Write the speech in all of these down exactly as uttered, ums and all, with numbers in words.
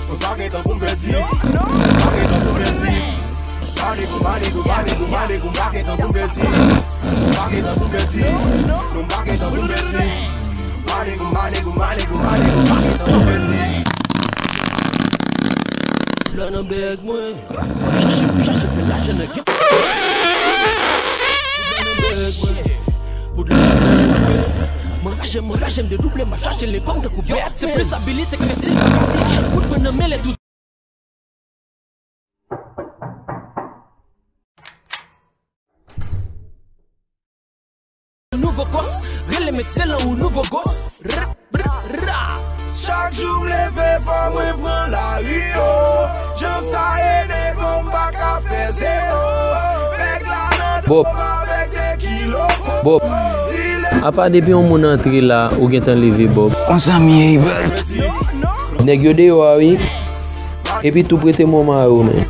Mwen pa gen tan pou m pèdi. Mwen pa gen tan pou m pèdi. Mwen pa gen tan pou m pèdi. Mwen pa gen tan pou m pèdi. Mwen pa gen tan pou m pèdi. Mwen pa gen tan pou m pèdi. Mwen pa gen tan pou m pèdi. Lè nan bèk mwen. Chache, chache fè lajan nan gen. Poudlè nan bèk mwen. Poudlè nan bèk mwen. Mwen raje, mwen raje, m dedouble, m ap chache lekonm tankou bèk. Se plis abilite k fasil pa konte. Poud mwen nan men lè tout. Nouvo kòs, rele m ekselan ou nouvo gòs. Ra, ra, ra. Chak jou m leve fò mwen pran lari yo. Jan sa ye nego m pa ka fè zewo. Nèg la nan Bob. Avèk de kilo Bob. Apa depi yon moun antre la, ou gentan leve Bob. Konsa m ye, baz. Nèg yo deyò a wi. Epi tou prete mwen mayo men.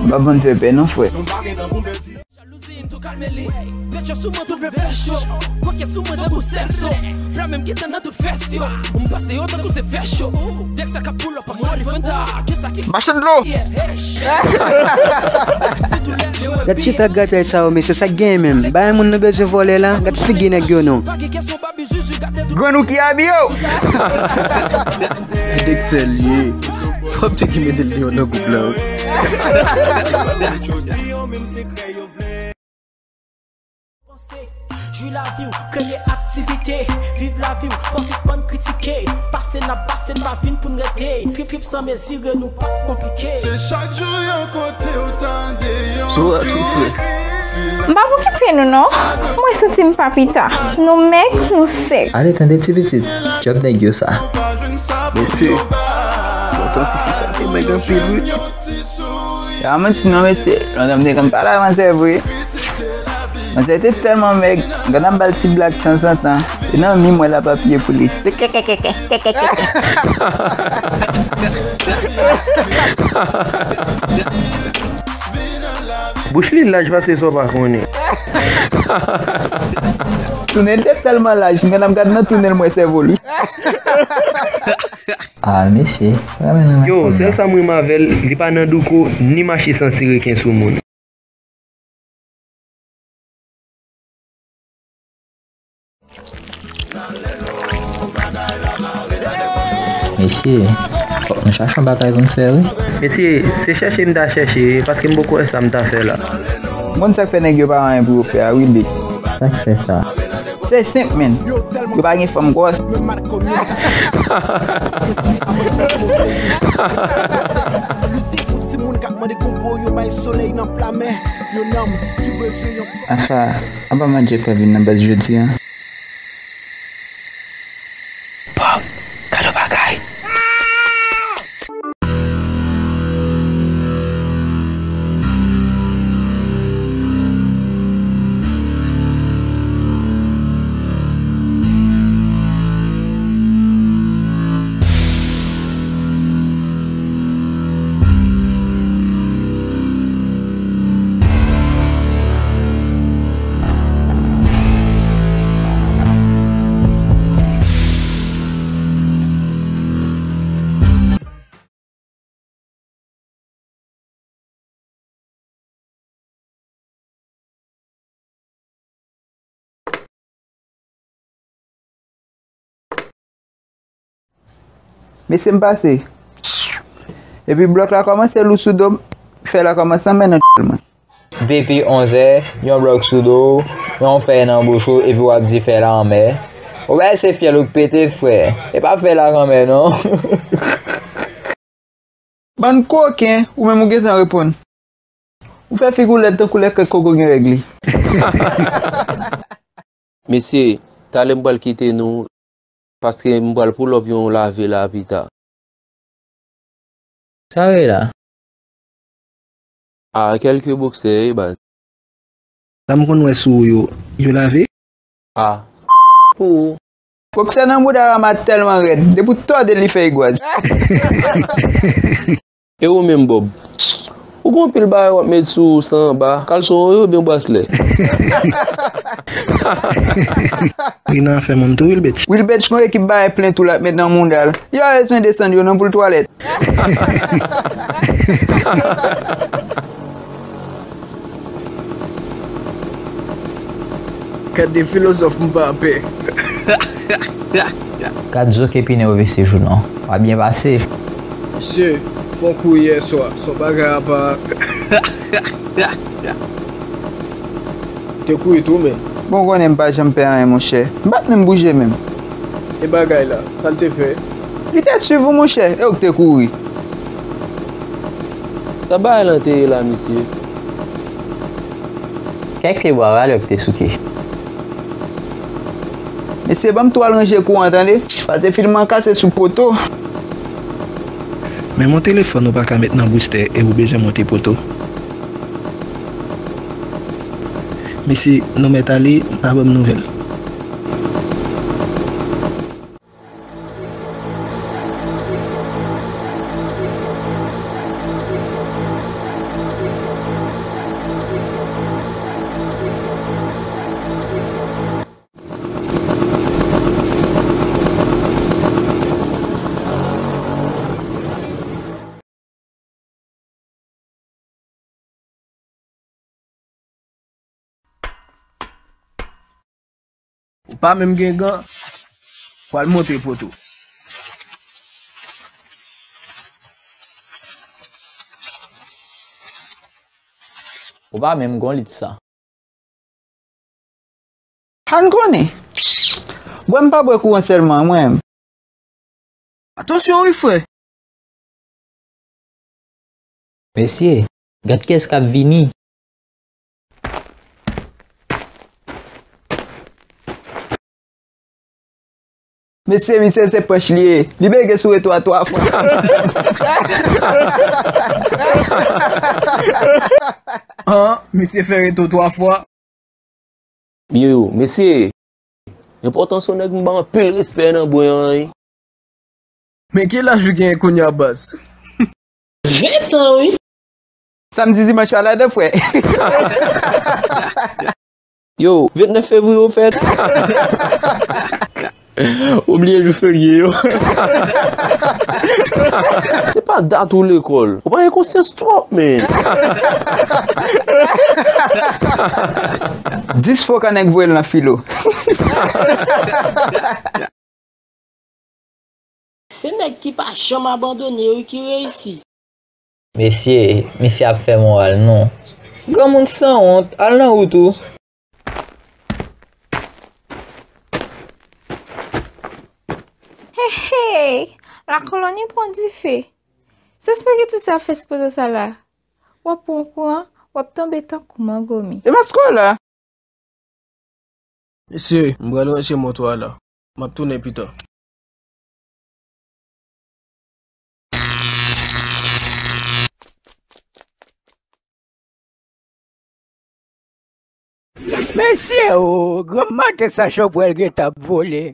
M pa konn fè pè non, frè. Jalouzi m tou kalme li. Pèt yo sou mwen tout fè fè cho. Koke sou mwen tankou sèso. Pla menm ki tan nan tout fès yo. M pase yo tankou se fè cho. Dèk sa k ap pull up an Olifanta. Ke sa ki Machann dlo. Gad chita grapyay sa yo, mesye, sa k genyen menm? Bay moun nou bezwen vòlè la, gad figi nèg yo non. Grann ou ki abiye w. Dèk sèl ye. Pap te ki mete l deyò nan gwoup la wi. Jwi lavi w, kreye aktivite, viv lavi w, fò sispann kritike. Pase n ap pase, n pa vin pou n rete. Trip, trip san mezire, nou pa konplike. Se chak jou yon kote w tande yon. So a tou fre. M p ap okipe nou non. Mwen sou team Papita. Nou mèg, nou sèk. Ale tande ti pitit. Djòb nèg yo sa. Mesye, lontan tifi sa te mèg anpil wi. Ya manti non mesye, lontan m te konn pale ak manzè vre. Manzè te tèlman mèg, m konn ap ba l ti blag tanzantan. E nan mi mwen l ap apiye pou li. Se kèkèkèkè, kèkèkèkè. Bouch li laj pase sa w pa konnen. Tounen l te tèlman laj, m konn ap gad nan tounen l m wè sèvo l wi. Ah mesye, renmen nan mèt fanm nan. Yo, sèl sa m renmen avè l, li pa nan douko, ni mache santi reken sou moun. Mesye, fòk nou chache yon bagay pou n fè wi. Mesye, se chèche m ta chèche, paske m poko wè sa m ta fè la. M konn sa k fè nèg yo pa anyen pou yo fè a wi, Big. Sa k fè sa? Se senp, menn. Yo pa gen fanm gwòs. Lite pou timoun k ap mande konbo, yo bay solèy nan pla men. Yon nonm ki bezwen yon Afa, apa Madjek pa vin nan baz jodi a? Bob, gade yon bagay. Mesye m pase. Epi blòk la kòmanse lou sou do m, fè la kòmanse anmè nan mwen. Depi onzè, yon blòk sou do w, yon fèy nan bouch ou, epi w ap di fè la anmè. Ou wè se fyèl ou k pete, frè. E pa fè la k anmè, non. Ann koken, ou menm ou gentan reponn. Ou fè figi w lèd tankou lè kèk koko gen règ li. Mesye, talè m pral kite nou, paske m pral pull up yon lave la pita. Sa w ye la? A, kèlke boksè, wi, baz. Sa m konn wè sou ou yo, yo lave? A. Pou ou. Boksè nan bouda Rama tèlman rèd, depi w tòde l, li fè egwaz. E ou menm, Bob? Ou gen anpil bagay w ap met sou ou san anba, kalson yo oubyen braslè? Li nan afè moun tou, Wilbetch. Wilbetch gon ekip bagay plen tou l ap met nan mouda l. Yo a bezwen desann yo non pou l twalèt. Gad de filozòf m pa pè. Gad zo ke pine yo vise jou non. W a byen pase. Mesye, fon kouri yè swa, son bagay apa. Te kouri tou, men. Bon, w konnen m pa janm pè anyen, monchè. M pa t menm bouje menm. E bagay la, sa l te fè? Li te swiv ou, monchè, e ou k te kouri. Sa bagay lan te ye la, mesye? Kèk pye bwa valè ou k te souke. Mesye, ban m tou al ranje kouran, tande? Pase fil m an kase sou poto. Men mon telefòn ou pa ka met nan boustè e ou bezwen monte poto. Mesye, nou mèt ale, n a ban m nouvèl. Ou pa menm gen gan, pral monte poto. Ou pa menm gon lit sa. Ann konnen. Bwè m pa bwè kouran sèlman, mwen. Atansyon wi, frè. Mesye, gad kiyès k ap vini. Mesye, misye se pwèch li ye. Li bege sou reto a twa fwa. An, misye fè reto twa fwa. Yo, yo, mesye, enpòtans yon nèg m ba anpil respè nan bwen an, wi. Men ki laj ou genyen kounye a, baz? Ven tan, wi. Samdi, dimanch pa ladan, frè. Yo, vennèf fevriye ou fèt? Ou bliye jou ferye yo. Se pa dat ou lekòl. Ou pa gen konsyans twòp, men. Dis fwa ka nèg voye l nan filo. Se nèg ki pa janm abandone yo ki reyisi. Mesye, misye ap fè moral nou. Granmoun sanwont, al nan wout ou. Hey, hey! Lakoloni pran dife. Se spageti sa fè sipozè sa la. W ap pran kouran, w ap tonbe tankou mangomi. E masko la? Mesye, m pral ranse moto a la. M ap tounen pita. Mesye o, granm maten sa chòpwèl gentan ap vole.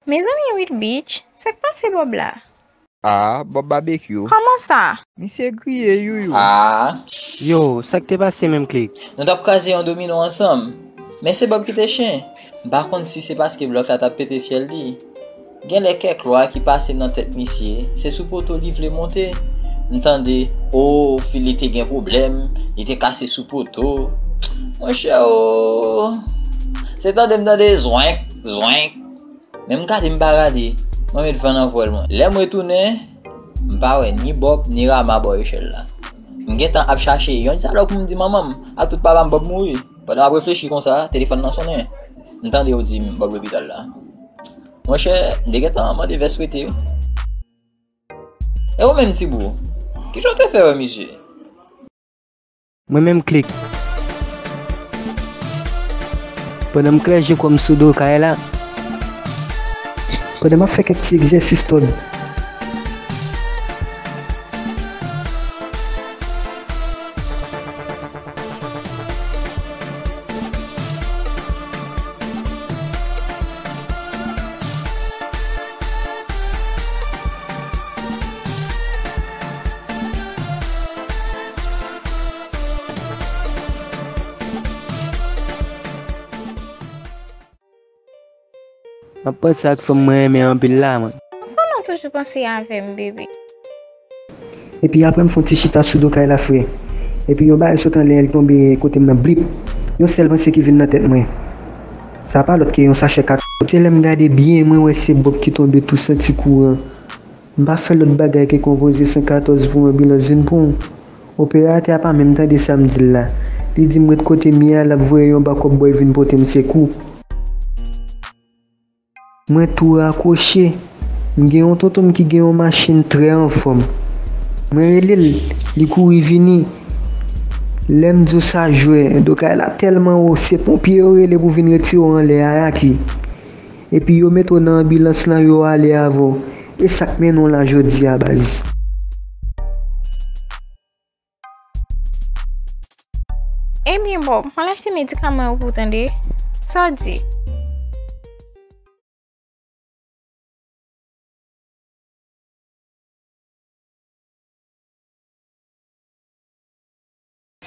Mezanmi Wilbitch, sa k pase Bob la? Ah, Bob Babekyou. Kòman sa? Misye griye, youyou. Ah. Yo, sa k te pase menm Klik? Nou t ap kraze yon domino ansanm. Men se Bob ki te chen. M pa konn si se paske blòk la t ap pete fyèl li. Genlè kèk lwa ki pase nan tèt misye, se sou poto li vle monte. M tande, o, fil li te gen pwoblèm, li te kase sou poto. Monchè o, se tande m tande zwenk, zwenk. Men m gade m pa gade, mwen met van nan vwèl mwen. Lè m retounen, m pa wè ni Bòb, ni Rama bò echèl la. M gentan ap chache yon dyalòg pou m di manman m ak tout papa m Bòb mouri. Pandan m ap reflechi konsa, telefòn nan sonnen. M tande yo di m Bòb lopital la. Monchè, m te gentan mande vès prete wi. E ou menm Tibou, kijan w te fè wè misye? Mwen menm klik. Pandan m klè je kò m sou do kay la. Pandan m ap fè kèk ti egzèsis tòd. M ap panse ak fanm mwen renmen anpil la, mwen. Anfen, nou toujou panse avè m, bebe. Epi apre m fè yon ti chita sou do kay la, frè. Epi yon bagay sot anlè, li tonbe kote m nan, blip. Yon sèl panse ki vin nan tèt mwen. Sa pa lòt ke yon sachè kat. Se lè m gade byen, mwen wè se Bòb ki tonbe tou santi kouran. M pa fè lòt bagay ke konpoze san katòz pou anbilans vin pran w. Operatè a pa menm tande sa m di l la. Li di m ret kote m ye a, l ap voye yon bakòp bòy vin pote m sekou. Mwen tou rakwoche. M gen yon tonton m ki gen yon machin trè anfòm. Mwen rele l, li kouri vini. Lè m di w sa jwè, do kay la tèlman wo, se ponpye yo rele pou vin retire w anlè a, Yaki. Epi yo mete w nan anbilans lan, yo ale avè w. E sa k mennen w la jodi a, baz. Ebyen, Bòb, m al achte medikaman yo pou w tande. Sa w di?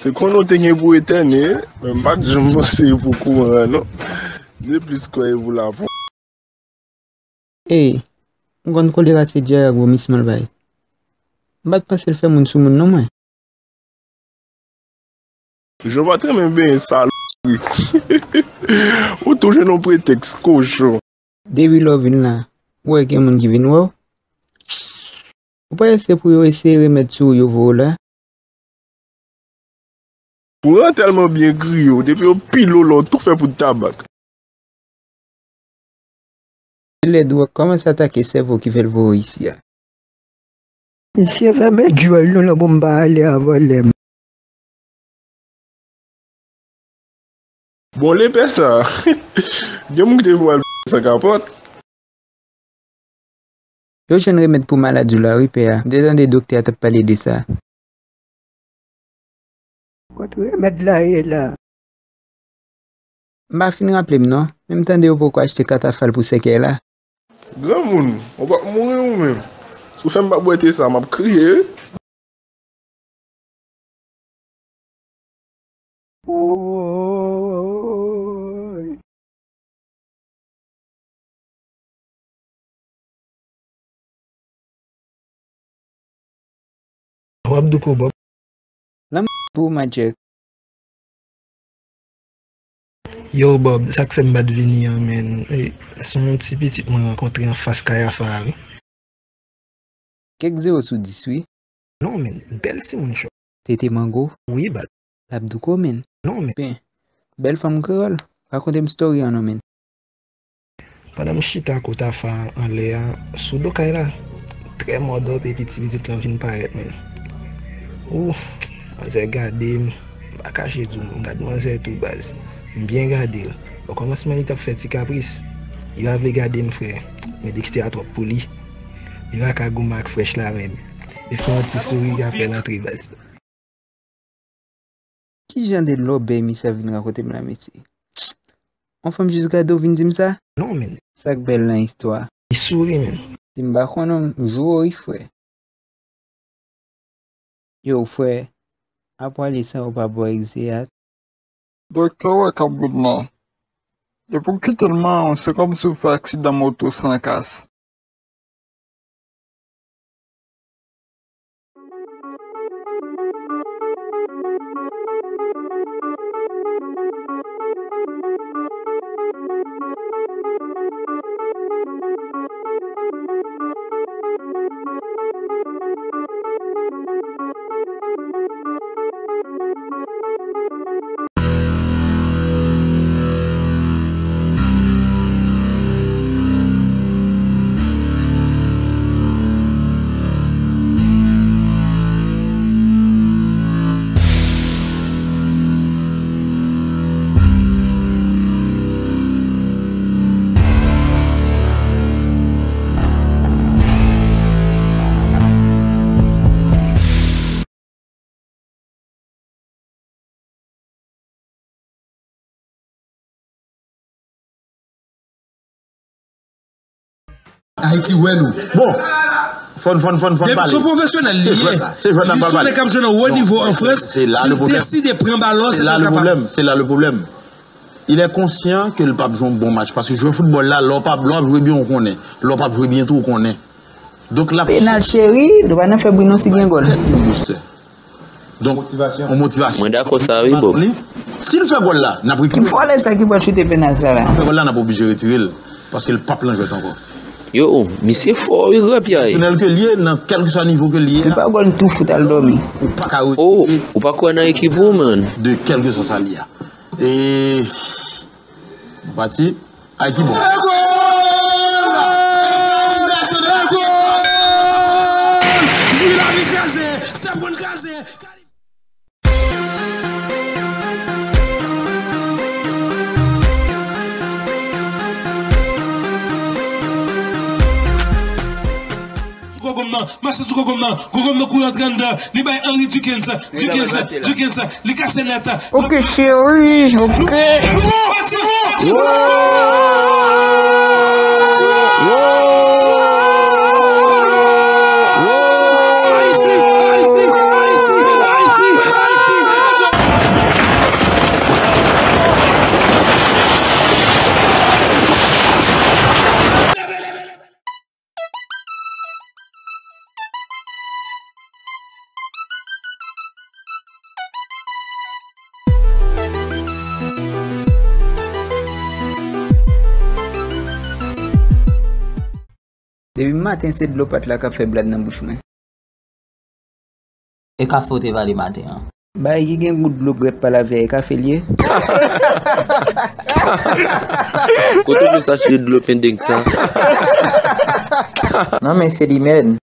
Te konnen w te gen pou etène, men m pa t janm panse e pou kouran an, non. M te plis kwè e pou lapon. Ey, ou konn kolera se dyare ak vomisman l bay. M pa t panse l fè moun sou moun non, mwen. Jan w pa t renmen benyen, salopri. Ou tou jwenn yon pretèks, kochon. Depi lè w vin la, ou wè gen moun ki vin wè w? Ou pa wè se pou yo eseye remèt sou ou yo voye w la? Kouran tèlman byen griye w, depi yo pile w la, w tou fè poud tabak. Se lè dwòg kòmanse atake sèvo ki fè l voye w isi a. Misye fè men djòl nou lan pou m pa ale avan lè m. Bon, lepè sa. Gen moun ki te vin wè l san kapòt. Yo jwenn remèd pou maladi w la wi, pè a. M te tande doktè a t ap pale de sa. Kot remèd la ye la? M pa fin raple m non, men m tande yo poko achte katafal pou sèkèy la. Granmoun, ou p ap mouri ou menm. Si w fè m pa bwè te sa, m ap kriye wi. Woy. W ap douko Bòb. Lanmou pou ou, Majèk. Yo, Bòb, sa k fè m pa t vini an, men, e, se yon ti pitit mwen rankontre anfas kay Afa a, wi. Kèk zewo sou dis, wi. Non, men, bèl timoun cho. Tete mango? Wi, baz. L ap douko, men. Non, men. Pen. Bèl fanm kreyòl. Rakonte m story an non, men. Pandan m chita kot Afa anlè a, sou do kay la, trè mòdòp epi ti pitit lan vin parèt, men. Ou, manzè gade m, m pa kache di w, m gad manzè tou, baz. M byen gade l. Okòmansman, li t ap fè ti kapris. Li pa vle gade m, frè. Men dexte a twòp pou li. Li pa ka goumen ak frèch la menm. Li fè yon ti souri k ap fè l antre, baz. Ki jan de lòbèy misye ap vin rakonte m la, mesye? Yon fanm jis gade w vin di m sa? Non, men. Sa k bèl nan istwa? Li souri, men. Si m pa konnen w, m joure w wi, frè. Yo, frè, apwale sa yo pa ba w egzeyat. Doktè wè k ap vin nan. Depi w kite l mawon, se kòmsi w fè aksidan moto san kas. Ayiti wè nou. Bon. Fòn, fòn, fòn, fòn pale. Se pwofesyonèl li ye. Se jwèt la, se jwèt la pral pale. Li sonje k ap jwe nan wo nivo an Frans, si l deside pran balon, se pa kapab. Se la le pwoblèm. Il est conscient que l p ap jwe yon bon match. Paske jwè foutbòl la, lè w p ap, lè w ap jwe byen, ou konnen. Lè w p ap jwe byen tou, ou konnen. Donk, l ap... Penal cheri, nou pa nan fè bri non si gen gòl. Donk, yon motivasyon. Mwen dakò sa wi, Bob. Si l fè gòl la, n ap retire l. Ki fòlè sa ki pral choute penal sa la? Fè gòl la, n ap oblije retire l. Paske l p ap lan jwèt ankò. Yo, misye fò wi, grapyay. Pwofesyonèl ke l ye, nan kèlkeswa nivo ke l ye a. Si l pa gòl, n tou fout al dòmi. Ou pa ka retire. Oh, ou pa kwè nan ekip ou, man. De kèlkeswa sa l ye a. E, nou pati. Ayiti bon. Jwi lavi kraze, Steph Brown kraze. Sou kòkòm nan, mache sou kòkòm nan, kòkòm nan kouri antre anndan, li bay Henry Dukens, Dukens, Dukens, li kase nèt. Ok, cheri, ok. Depi maten se dlo pat la k ap fè blad nan bouch mwen. E kafe w te vale maten an? Bagay ki gen gou dlo brèt pa lave a, e kafe l ye? Kote w jwenn sachè dlo pendeng sa? Nan men Selimèn.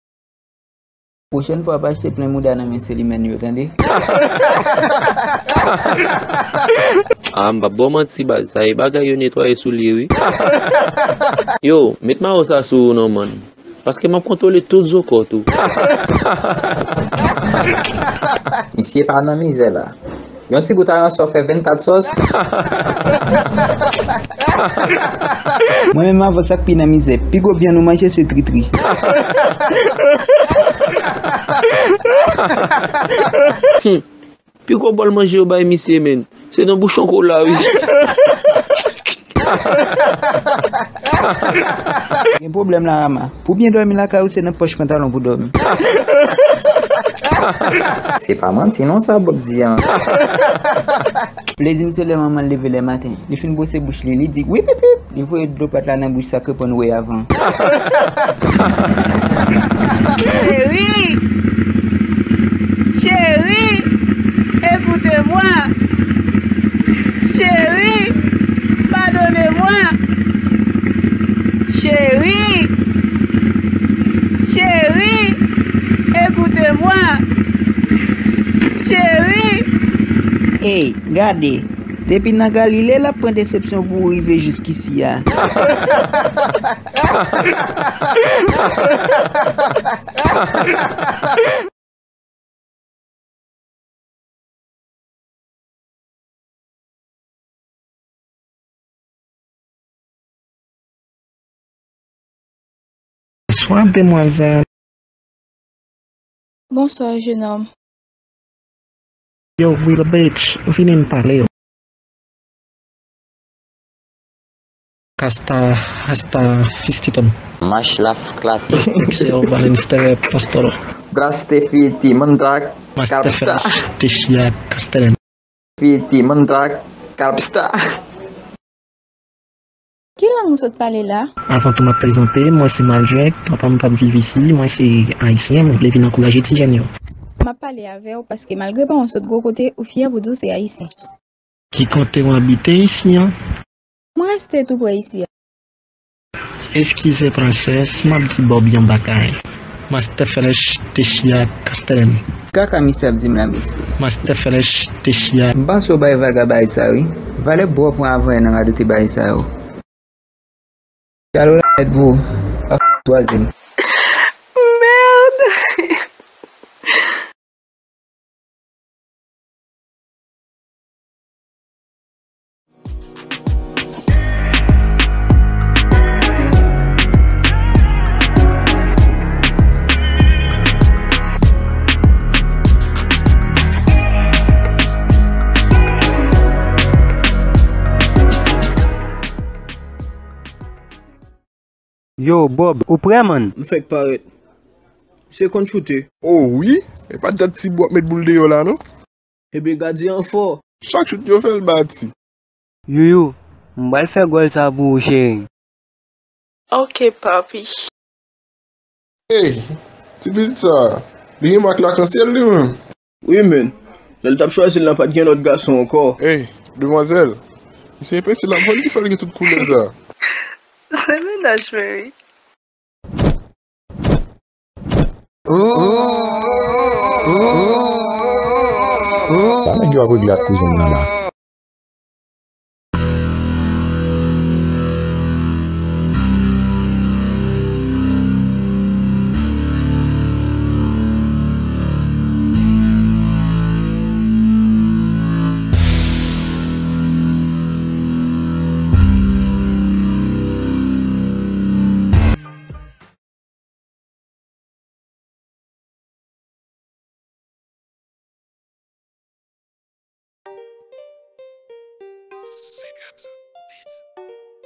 Pwochèn fwa, pa achte plen mouda nan men Selimèn yo, tande? Ah, m p ap ba w manti, baz. Sa e bagay yo netwaye soulye, wi. Yo, met mayo sa sou ou non, man. Paske m ap kontwole tout zo kò w tou. Misye pa nan mizè la. Yon ti bout aransò fè vennkat sòs. Mwen menm, avan sa k pi nan mizè, pi gwo vyann ou manje se tritri. Hmm. Pi gwo bòl manje yo bay misye, menn. Se nan bouchon kola, wi. Gen pwoblèm la, Rama. Pou byen dòmi lakay ou, se nan pòch pantalon pou dòmi. Se pa manti non sa Bob di an. Plezi m se lè manman l leve lè maten. Li fin bwose bouch li, li di, "Wipipip!" Li voye dlo pat la nan bouch sa k reponn, "Wi, avan." Cheri! Cheri! Écoutez-moi! Chérie, pardonnez-moi. Chérie, chérie, écoutez-moi. Chérie. Ey, gade, depi nan Galile l ap pran desepsyon pou rive jiskisi a. Bonswa, demwazèl. Bonsoir, jeune homme. Yo, Will Bitch, vini n pale. Kasta, hasta, fistiton. Mach laf klate. Excel balance tere pastoro. Braste fiti mandrak. Master kalpsta. Fetish, tishia, kastelen. Fiti mandrak kalpsta. Ki lang ou sot pale la? Avan tou, m ap prezante, mwen se Maldrek, papa m p ap viv isi, mwen se ayisyen, mwen vle vin ankouraje ti jèn yo. M ap pale avè w paske malgre pa yon sot gwo kote, ou fyè pou di w se ayisyen. Ki kote w abite isi a? Mwen reste tou pre isi a. Eskize Princess, m ap di Bob yon bagay. Master Fresh te chita ak Kastèlèn. Kaka misye ap di m la, mesye. Master Fresh te chita. M panse w bay vag a bagay sa, wi. Valè bò pran avan nan radote bagay sa yo. Galo la mèt pou w. Ap twazyèm. Merde. Yo, Bob, ou prè, man? M fèk parèt. Se konn choute. O wi, e pa dat Tibou ap met boul deyò la, non? Ebyen, gadyen an fò. Chak chout yo fè l bati. Youyou, m pral fè gòl sa pou ou, cheri. Ok, papi. Ey, ti pitit sa, li gen mak lakansyèl li menm. Wi, men, lè l t ap chwazi l lan, pa t gen lòt gason ankò. Ey, demwazèl, misye penti la, bon, ki fè l gen tout koulè sa. Se mennaj mwen, wi. Sa nèg yo ap regle ak kouzen m nan la?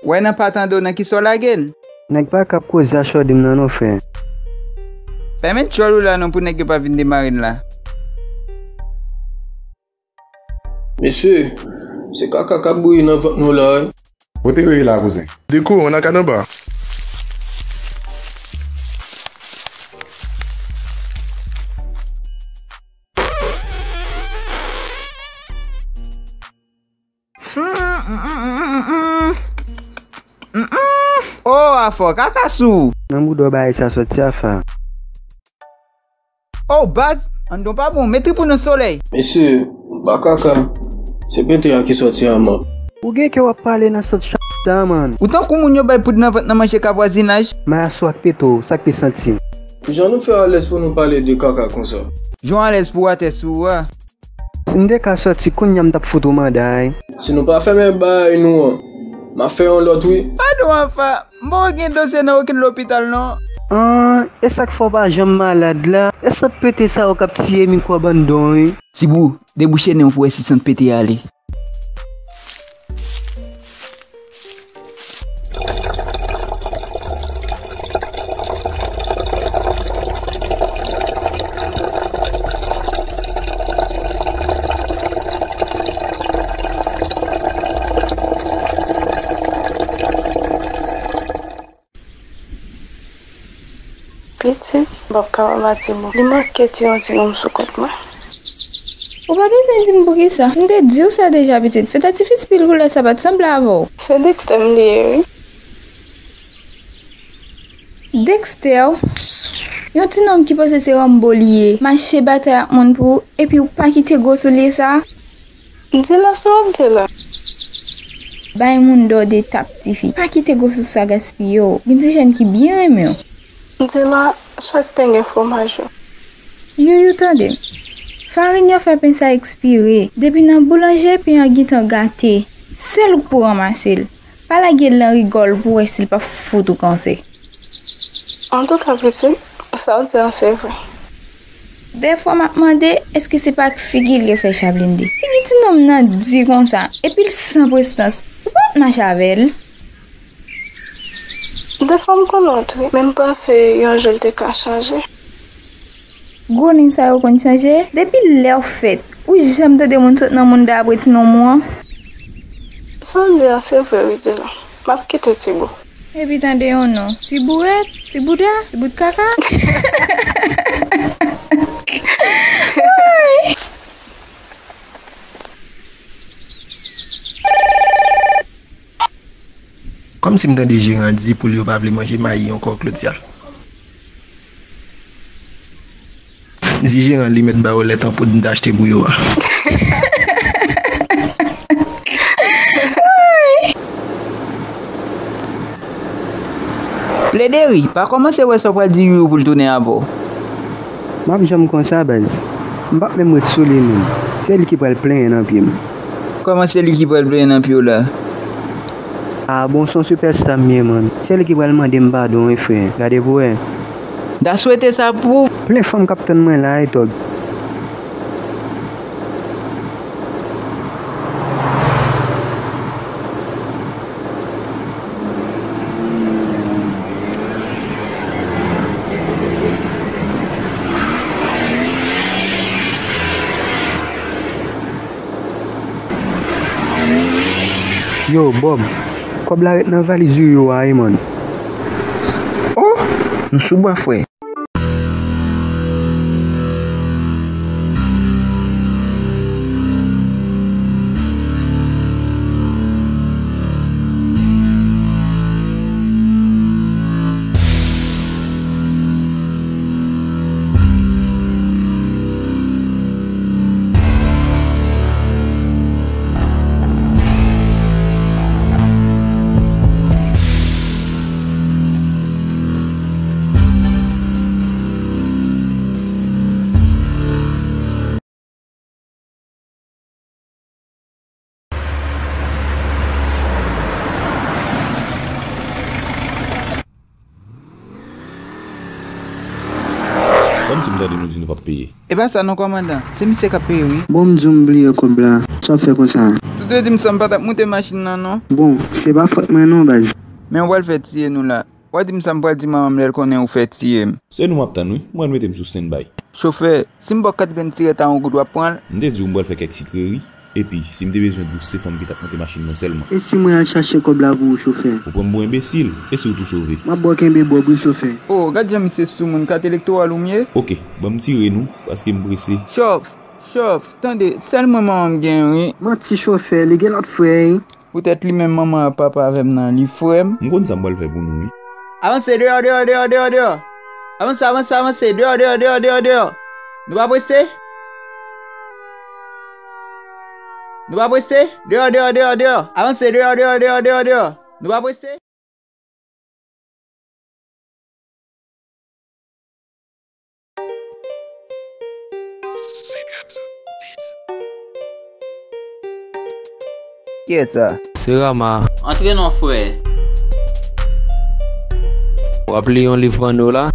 Wè nan pa tande w nan ki sa w lage l? Nèg pa ka ap koze a chòdi m nan non, frè. Pèmèt djòl ou la non pou nèg yo pa vin demare n la. Mesye, se kaka k ap bouyi nan vant nou la, wi. Kote yo ye la, kouzen? Deko, ann a kad anba. Oh, afò, kaka sou. Nan bouda w bagay sa sòti, afa. Oh, baz, anndan w pa bon, met trip ou nan solèy. Mesye, m pa kaka. Se pete a ki sòti an, man. Ou gen kè w ap pale nan sant chat sa, man. Ou tankou moun yo bay poud nan vant nan manje ka vwazinaj. Mayasou ak pete w, sa k pi santi? Jan nou fè alèz pou nou pale de kaka konsa? Jan w alèz pou w atè sou ou a. Si m te ka sòti kounye a, m t ap fout ou manda, wi. Si nou pa fèmen bagay nou an, m ap fè yon lòt, wi. Padon, afa. M poko gen dosye nan okenn lopital, non. An, e sa k fè w pa janm malad la? E sant pete sa yo k ap tiye mikwòb anndan w, wi. Tibou, debouche nen w pou w wè si sant pete a ale. Pitit, m p ap kapab a Tibou. Li manke tiye yon ti nonm sou kont mwen. Ou pa bezwen di m poukisa. M te di w sa deja, pitit. Fèt atifis pil koulè sa pa t sanble avè w. Se Dexter m li ye, wi. Dexter? Yon ti nonm ki panse se Rambo li ye. Mache batay ak moun pou ou, epi w pa kite gwo soulye sa? Di la sa w ap di la. Bay moun dòde tap, tifi. Pa kite gwo sous sa gaspiye w. Gen ti jèn ki byen renmen w. Di la, chak pen gen fwomaj yo. Youyou, tande m. Farin yo fè pen sa ekspire. Depi nan boulanje, pen an gentan gate. Sèl ou k pou ranmase l. Pa lage l nan rigòl pou w wè si l p ap fout ou kansè. Antouka, pitit, sa w di a se vre. Dèfwa m ap mande, èske se pa ak figi l yo fè chablende? Figi ti nonm nan di konsa, epi l san prestans. Ou pa t mache avè l? Dèfwa m konn wont, wi, men m panse yon jou l te ka chanje. Gwo nen sa yo konn chanje. Depi lè w fèt, ou janm tande moun sot nan moun dapre ti nonm ou an? Sa w di a se vre wi, Dylan. M ap kite Tibou. Epi tande yon non. Ti bourèt, ti bouda, ti bout kaka. Kòmsi m tande jeran di poul yo pa vle manje mayi ankò, Claudia. Di jeran li mèt ba yo lèt an poud m t achte pou yo a. Plederi, pa kòmanse wè sa w pral di Youyou pou l tounen avè w. M ap janm konsa, baz. M p ap menm ret sou li, menm. Se li ki pral plenyen nan pye m. Kòman se li ki pral plenyen nan pye w la? A bon, se yon sipèsta m ye, man. Se li ki pral mande m padon, wi, frè. Gade pou wè. M ta swete sa pou ou. Plen fanm k ap tann mwen la, wi, tòg. Yo, Bob, kòb la ret nan valiz Youyou a, wi, man. Oh, nou sou bwa, frè. Kòmsi m tande nou di nou p ap peye? E pa sa non, kòmandan. Se misye k ap peye, wi. Bon, m di w m bliye kòb la. Sa w ap fè konsa? Ou te di m sa, m pa t ap moute machin nan, non. Bon, se pa fòt mwen non, baz. Men w pral fè tiye nou la. W a di m sa m pral di manman m lè l konnen ou fè tiye m. Se nou m ap tann, wi. M pral mete m sou standby. Chofè, si m ba w katrevenn tirèt a yon goud, w ap pran l? M te di w m pral fè kèk sikre, wi. Epi, si m te bezwen dous, se fanm ki t ap monte machin mwen sèlman. E si mwen al chache kòb la pou ou, chofè? Ou pran m pou enbesil? E si w tou sove? M ap ba w kenbe Bob, wi, chofè. O, gad jan misye soumoun, kat elektoral ou m ye? Oke, ban m tire nou, paske m prese. Chòf, chòf, tande, sèl mwen manman m gen, wi. Manti, chofè, li gen lòt frè, wi. Poutèt li menm manman an papa avè m nan, li frè m. M konn sa m pral fè pou nou, wi. Avanse, deyò, deyò, deyò, deyò, deyò. Avanse, avanse, avanse, deyò, deyò, deyò, deyò, deyò. Nou pa prese? Nou pa prese? Deyò, deyò, deyò, deyò. Avanse, deyò, deyò, deyò, deyò, deyò. Nou pa prese? Kiyès sa? Se Rama. Antre non, frè. W ap li yon liv panno la?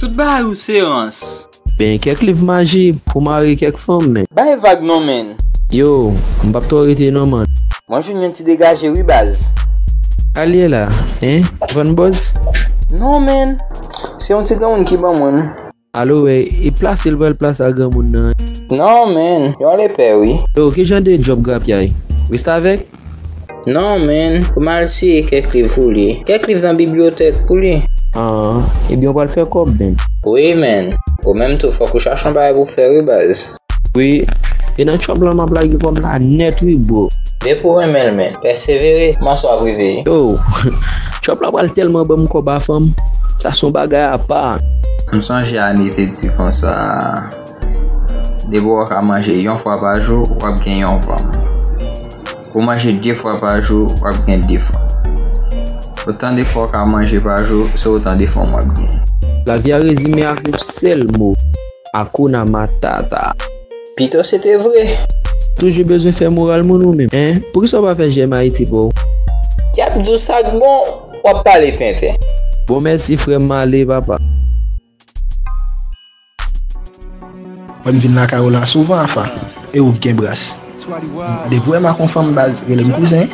Tout bagay ou se rans. Ben, kèk liv maji pou mare kèk fanm, men. Bay vag non, men. Yo, m p ap twò rete non, man. Mwen jwenn yon ti degaje wi, baz. Sa l ye la, en? Vann bòz? Non, men. Se yon ti granmoun ki ban mwen l. Alo, wè, e plase l pral plase a granmoun nan. Non, men. Yon lepè, wi. Yo, ki jan de djòb grapyay? Restavèk? Non, men. Pou m al siye kèk liv pou li. Kèk liv nan bibliyotèk pou li. Ah, ebyen, w pral fè kòb, men. Wi, men. Ou menm tou, fòk ou chache yon bagay pou w fè, wi, baz. Wi, e nan tchòp lan m ap lage kòb la nèt wi, bro. Depi w renmen l, men, pèsevere, kòman sa w ap rive? Yo, tchòp la pral tèlman ban m kòb a fanm, sa se yon bagay apa. M sonje Ani te di konsa, depi w ka manje yon fwa pa jou, w ap gen yon fanm. Ou manje de fwa pa jou, w ap gen de fanm. Otan de fwa w ka manje pa jou, se otan de fanm w ap gen. Lavi a rezime ak yon sèl mo, Hakuna Matata. Pito se te vre. Toujou bezwen fè moral moun ou menm, en? Poukisa w pa fè jèm Ayiti pou w? Dyab di w sa k bon, w ap pale tenten. Bon, mèsi, frè m, m ale, papa. Mwen m vin lakay ou la souvan, Afa. E ou k gen bras. Depi w wè m ak yon fanm, baz, rele m kouzen.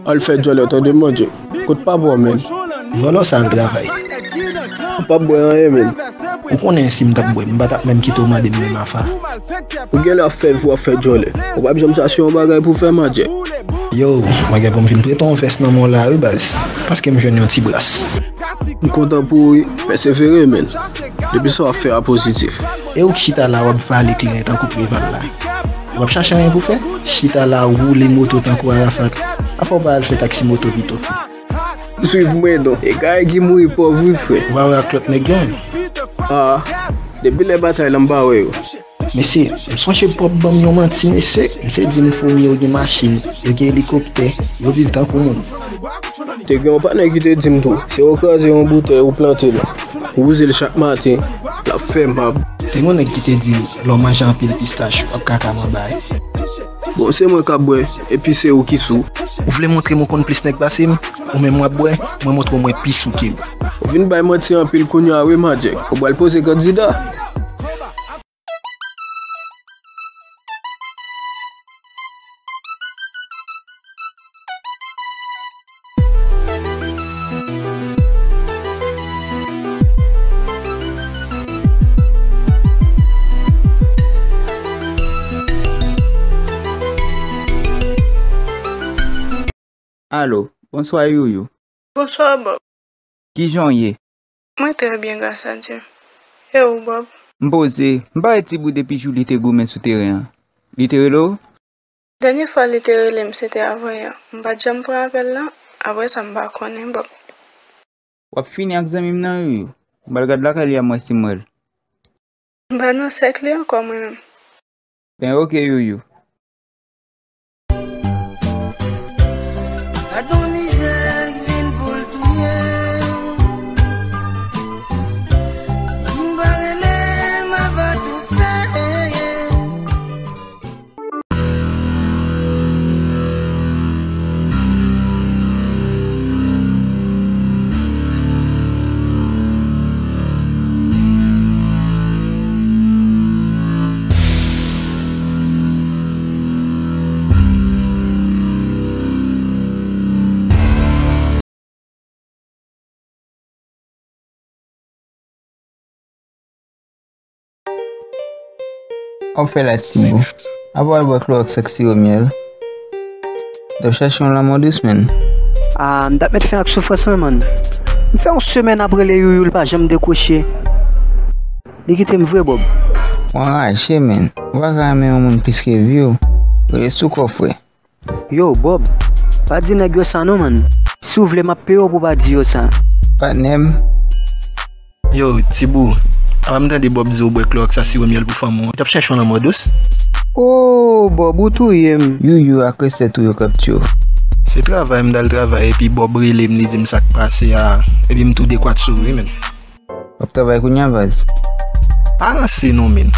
Al fè djòlè, tande, Bondye. Kot papa w, menn? Vòlò sa al travay. Ou p ap bwè anyen, menn. Ou konnen si m t ap bwè, m pa t ap menm kite w mande m menm, Afa. Ou genlè ap fè vi w ap fè djòlè. Ou p ap janm chache yon bagay pou w fè, Mandjè. Yo, mwen gen pou m vin prete yon vès nan men w la wi baz, paske m jwenn yon ti bras. M kontan pou ou wi, pèsevere men. Depi sa w ap fè a pozitif. E ou k chita la w ap vale kleren tankou Preval la. W ap chache anyen pou fè? Chita la woule moto tankou Arafat. Afè w pa al fè taksi moto pito. Swiv mwen non. E kay ki mouri pòv wi frè. Ou pa wè ak lòt nèg yo menm? Ah, depi lè batay la m pa wè yo. Mesye, m sonje Bob ban m yon manti mesye. Misye di m Fomi yo gen machin, yo gen elikoptè, yo viv tankou moun. Te gen yon patnè ki te di m tou, si w kraze yon boutèy ou plante l, ou wouze l chak maten, l ap fè mab. Te gen yon nèg ki te di m lè w manje anpil pistach w ap kaka manba. Bon, se mwen k ap bwè, epi se ou ki sou. Ou vle montre m ou konn plis nèg pase m? Ou menm w ap bwè, mwen montre w mwen pi sou ke w. Ou vin bay manti anpil kounye a wi Majèk. Ou pral poze kandida. Alo, bonswa Youyou. Bonswa Bob. Kijan w ye? Mwen trè byen gras a Dye. E ou Bob? M poze, m pa wè Tibou depi jou li te goumen sou teren an. Li te rele w? Dènye fwa li te rele m se te avanyè. M pa t janm pran apèl la, apre sa m pa konnen Bob. W ap fini ak zanmi m nan Youyou. M pral gad lakay li a m wè si m wè l. M pa nan sèk li ankò mwen menm. Ben oke Youyou. Gad yon mizè k vin pou l touye m. Si m pa rele m ava tou fè. W ap fè la Tibou. Apa w al bwè klowòks ak siwo myèl? W t ap chache yon lanmò dous, menn. Ah, m t ap met fen ak soufrans mwen, man. M fè yon semèn ap rele Youyou, l pa janm dekwoche. Li kite m vre, Bob. W anraje, menn. Ou pa ka renmen yon moun plis ke vi w. Rele sou kò w, frè. Yo, Bob, pa di nèg yo sa non, man. Si w vle, m ap peye w pou w pa di yo sa. Patnè m. Yo, Tibou, apa m tande Bob di w bwè klowòks a siwo myèl pou fanm ou an? Ou t ap chache yon lanmò dous? Oh, Bob, ou touye m. Youyou ak resèt ou yo k ap tiye w. Se travay m t al travay, epi Bob rele m, li di m sa k pase a, epi m tou dekwat sou wi, menn. W ap travay kounye a, baz? Pa ranse non, menn.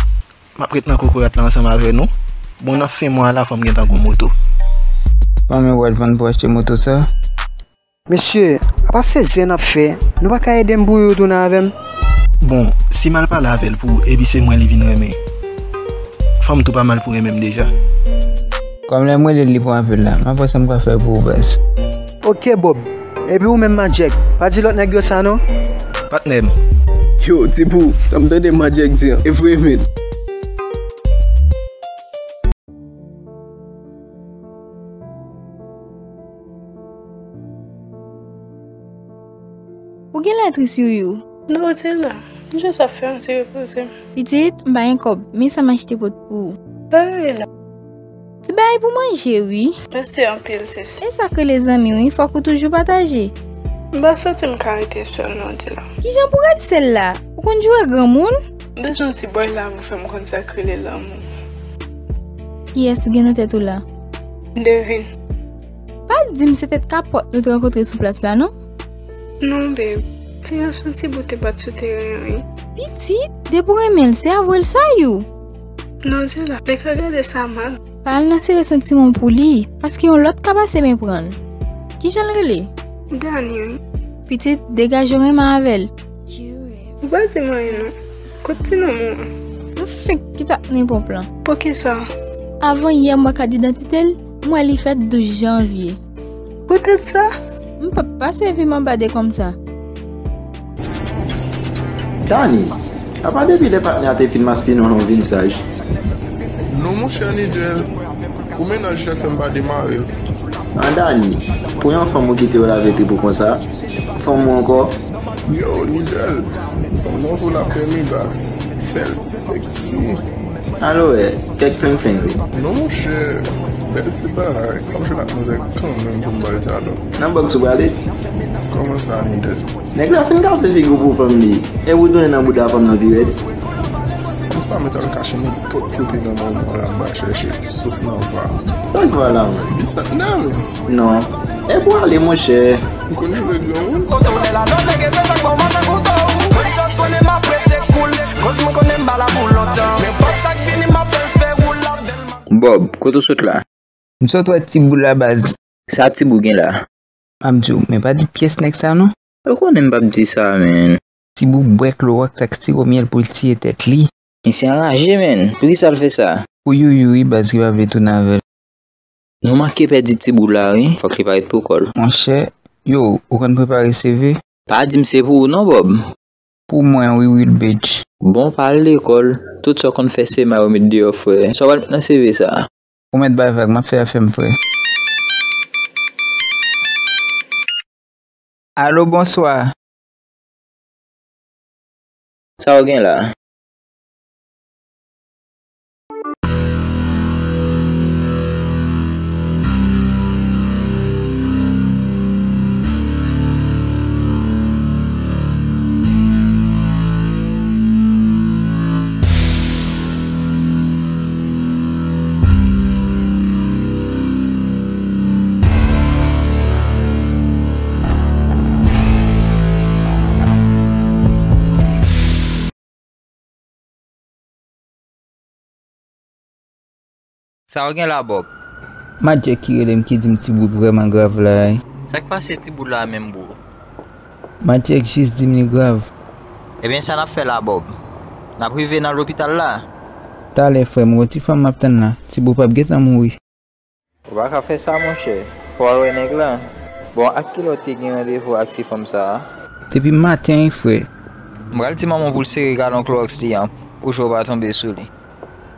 M ap ret nan kokorat la ansanm avè nou. Bon, nan fen mwa a la, fò m gen tan gon moto. Fanmi w pral vann pou achte moto sa? Mesye, apa se zen n ap fè? Nou pa ka ede m pou yo tounen avè m? Bon, si m al pale avè l pou ou, epi se mwen li vin renmen. Fanm tou pa mal pou renmen m deja. Kòm lè m rele l, li pran apèl la. M ap wè sa m ka fè pou ou, baz. Oke, Bob. Epi ou menm, Majèk, pa di lòt nèg yo sa non. Patnè m. Yo, Tibou, sa m tande Majèk di an, e vre, menn. Ou genlè tris, Youyou. Non, Dila. M jis ap fè yon ti repoze m. Pitit, m pa gen kòb, men sa m achte pot pou ou. Sa yo ye la? Ti bagay pou manje, wi. Mèsi anpil, sis. E sa k rele zanmi, wi, fòk ou toujou pataje. M pa santi m ka rete sèl, non, Dila. Kijan pou ret sèl la? Ou konn joure granmoun? M bezwen yon ti bòy la pou fè m konn sa k rele lanmou. Kiyès ou gen nan tèt ou la? Devine. Pa di m se tèt kapòt nou te rankontre sou plas la, non? Non, babe. Ti gason Tibou te bat sou teren an, wi. Pitit, depi w renmen l, se avwe l sa, you. Non, Dila, li ka gade sa mal. Pa al nan sere santiman w pou li, paske yon lòt ka pase men pran l. Kijan l rele? Dani, wi. Pitit, degaje w renmen avè l. Ou pa di m anyen, non. Kot ti nonm ou an? Nou fenk kite ap nan yon plan. Poukisa? Avan yè m wè kat idantite l, m wè li fèt douz janvye. Poutèt sa? M p ap pase vi m anba de kòmsa. Dani, apa depi lè patnè a te fin maspinen w la w vin saj? Non, monchè Nigel, pou mennaj chèf m pa demare l. An Dani, pou yon fanm ou kite yo lave trip ou konsa, fanm ou ankò? Yo, Nidel, fanm nan vo lapè mi baz. Bèl ti sèksi. Alo, wè, kèk flenflen wi. Non, monchè, bèl ti bagay. Fò m jwenn ak manzè kanmenm pou m ba l ti alo. Nan bòks ou prale? Kòman sa, Nidel? Nèg la fin kase figi w pou fanm li, e ou tounen nan bouda fanm nan pi rèd. Konsa mwen t al kache nenpòt kote nan moman la, m pa chèche, sof nan va. Tank va la, man. Li sot nan men. Non. E pou ale, monchè. M konn jwe granmoun. Kote w lè la, lòt nèg se sa k fè w mache kouto. Mwen just konnen m ap rete koule, koz mwen konnen m pa la pou lontan. Nenpòt sa k vini, m ap fè l fè woul avè l. Bob, kote w sot la? M sot wè Tibou la baz. Sa Tibou gen la? M ap di w, men pa di pyès nèg sa non. Ou konnen m p ap di sa, menn. Tibou bwè klowòks ak siwo myèl pou l tiye tèt li. Misye anraje, menn. Poukisa l fè sa? Pou youyou wi baz ki pa vle tounen avè l. Nou manke pèdi Tibou la wi, fòk li parèt pou kò l. Monchè, yo, ou konn prepare C V? Pa di m se pou ou non, Bob. Pou mwen wi, Wilbedj. Bon, pa al lekòl, tout sa w konn fè se may ou met deyò, frè. Sa w pral met nan C V sa? Ou mèt bay vag, m ap fè afè m, frè. Alo, bonswa. Sa w gen la? Sa w gen la, Bob? Madjèk ki rele m ki di m Tibout vrèman grav la wi. Sa k pase Tibout la menm, bro? Madjèk jis di m li grav. Ebyen, sa n ap fè la, Bob? N ap rive nan lopital la? Talè, frè m, gon ti fanm m ap tann la. Tibout p ap gentan mouri. Ou pa ka fè sa, monchè. Fò w al wè nèg la. Bon, ak kilè w te gen randevou ak ti fanm sa a? Depi maten, wi, frè. M pral di manman w pou l sere galon klowòks li an, pou je w pa tonbe sou li.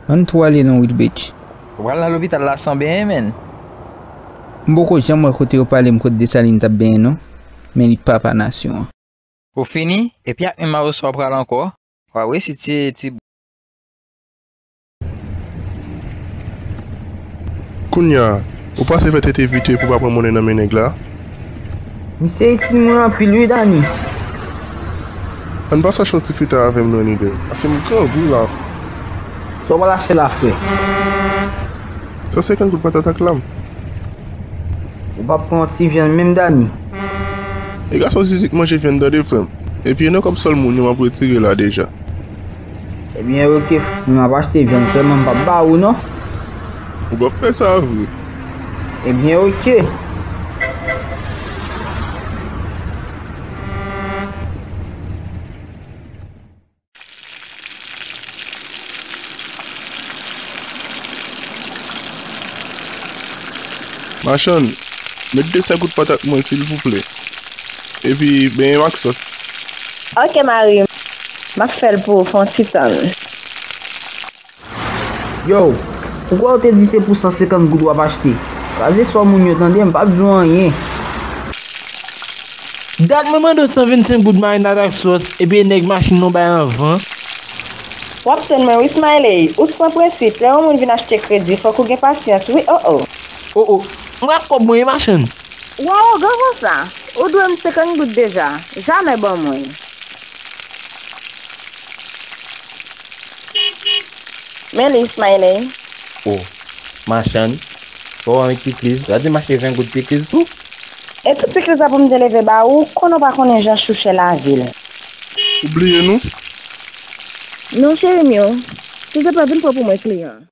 Ann tou ale non, Wilbedj. Ou pral nan lopital la san benyen, menn. M poko janm wè kote yo pale m kot Desalin t ap benyen non, men li papa nasyon an. Ou fini? Epi ak menm mayo sa w pral ankò? W ap resi tiye ti. Kounye a, ou panse fè tèt evite pou pa pran monnen nan men nèg la? Misye itil mwen anpil wi, Dani. Ann pase achte yon ti frita avè m non, Nidel, paske m grangou la. Sa w pral achte la, frè? San senkant goud patat ak lam. Ou p ap pran yon ti vyann menm, Dani? E gason zizi k manje vyann tande, frè m. Epi e nan kòb sòl moun yo m ap retire la deja. Ebyen, oke, frè m, m ap achte vyann sèlman, m p ap ba ou non. Ou p ap fè sa vre? Ebyen, oke. Machann, met de sèl gout patat mwen, silvouplè. Epi, benyen m ak sòs. Oke, mari m. M ap fè l pou ou, fè yon ti tann. Yo, ou kwè w te di se pou san senkant goud w ap achte? Kraze sò moun yo tande, m p ap di w anyen. Dat mwen mande w san vennsenk goud marinad ak sòs, epi e nèg machin nan w bay anvan. W ap tann mwen wi, Smiley. Ou san prensip, lè yon moun vin achte kredi, fòk ou gen pasyans wi, o o. O o, m ak kòb mwen wi, machann. Ou awogan konsa? Ou dwe m senkant goud deja. Jamè ban mwen. Men li, Smiley. O, machann, fò w annik pikliz, gade m achte ven goud pikliz tou. E tout pikliz la pou m te leve ba ou, konnen w pa konnen jan chouchè lave l. Ou bliye nou? Non, cheri m yo. Silteplè, vin pran pou mwen kliyan an.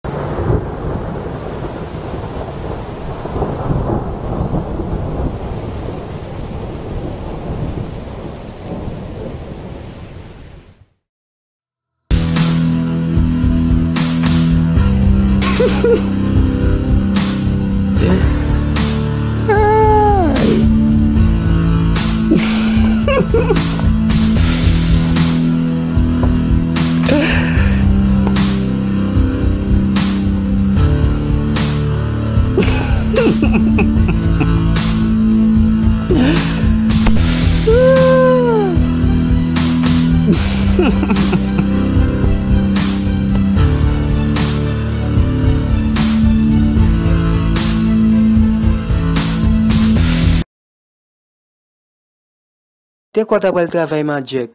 E kò ta pral travay, Madjèk?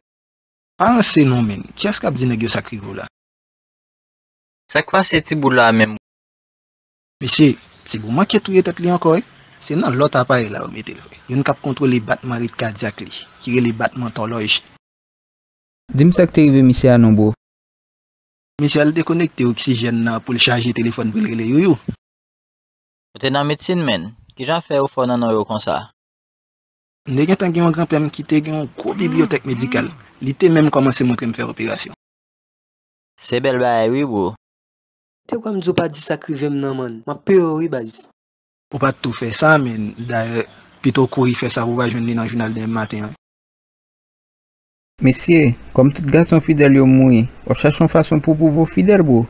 Pa ranse non, menn. Kiyès k ap di nèg yo sa k rive w la? Sa k pase Tibou la menm? Mesye, Tibou manke touye tèt li ankò, wi. Se nan lòt aparèy la yo mete l, frè. Youn k ap kontwole batman rit kadyak li, ki rele batman tòlòj. Di m sa k te rive misye a non, bro. Misye al dekonekte oksijèn nan pou l chaje telefòn pou l rele Youyou. Ou te nan medsin, menn. Kijan fè yo fè w nan non yo konsa? M te gentan gen yon granpè m ki te gen yon gwo bibliyotèk medikal. Li te menm kòmanse montre m fè operasyon. Se bèl bagay wi, bro. Te kwè m di w pa di sa k rive m nan, man. M ap peye w wi, baz. Ou pa t tou fè sa, men dayè, pito w kouri fè sa pou w pa jwenn li nan jounal demen maten an. Mesye, kòm tout gason fidèl yo mouri, w ap chache yon fason pou w pwouve w fidèl, bro.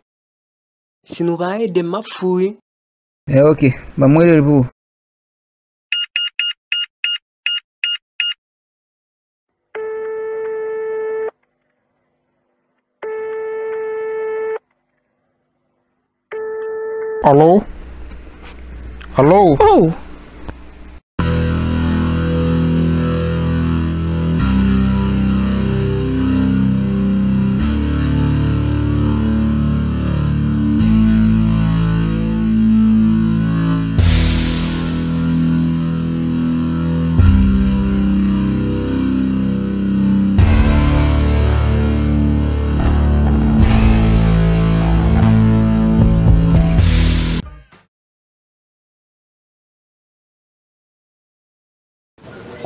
Si nou pa ede m, m ap fou wi. Eh, ok, ban m rele l pou ou. Alo? Alo? Oh!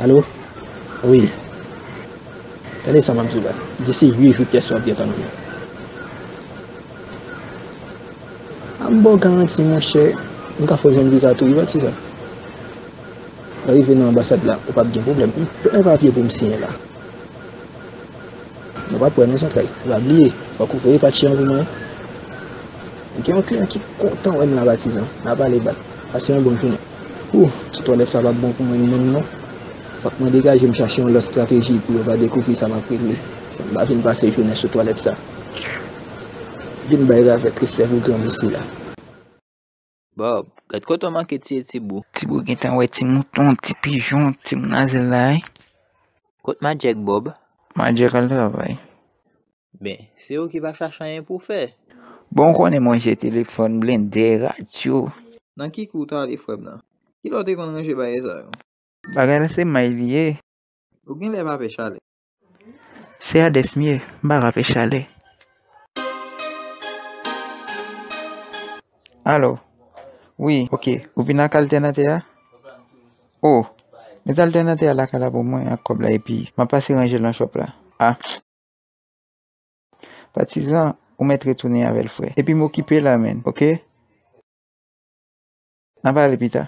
Alo? Wi. Tande sa m ap di w la. Disi uit jou pyès ou ap gentan nan men. A m ba w garanti, monchè, m ka fè w jwenn viza tou, wi, patizan. Lè w rive nan anbasad la, ou p ap gen pwoblèm. M, tout nan papye pou m siyen la. Nou p ap wè non, zantray. Ou pa bliye, fòk ou voye patje an pou mwen. Gen yon kliyan ki kontan wè m la, patizan. N a pale bak. Pase yon bon jounen. Ooh, ti twalèt sa p ap bon pou mwen menm non. Fòk mwen degaje m chache yon lòt estrateji pou yo pa dekouvri sa m ap regle. Si m pa vin pase jounen sou twalèt sa. Vin bay ravèt, respè pou granmesi la. Bob, gad kote w manke tiye Tibou. Tibou gentan wè ti mouton, ti pijon, ti moun a zèl la, wi. Kot Madjèk, Bob? Madjèk al travay. Ben, se ou ki va chache anyen pou w fè. Bon, ou konnen mwen jere telefòn, blende, radyo. Nan ki kou w ta ale, frè m nan? Kilè w te konn ranje bagay sa yo? Bagay la se may li ye. Ou genlè pa pè chalè. Se Adès m ye, m pa ka pè chalè. Alo. Wi, ok. Ou vin ak altènatè a? O. Met altènatè a lakay la pou mwen ak kòb la epi m ap pase ranje l nan chòp la. A. Patizan, ou mèt retounen avè l, frè. Epi m okipe la, menn, ok? N a pale pita.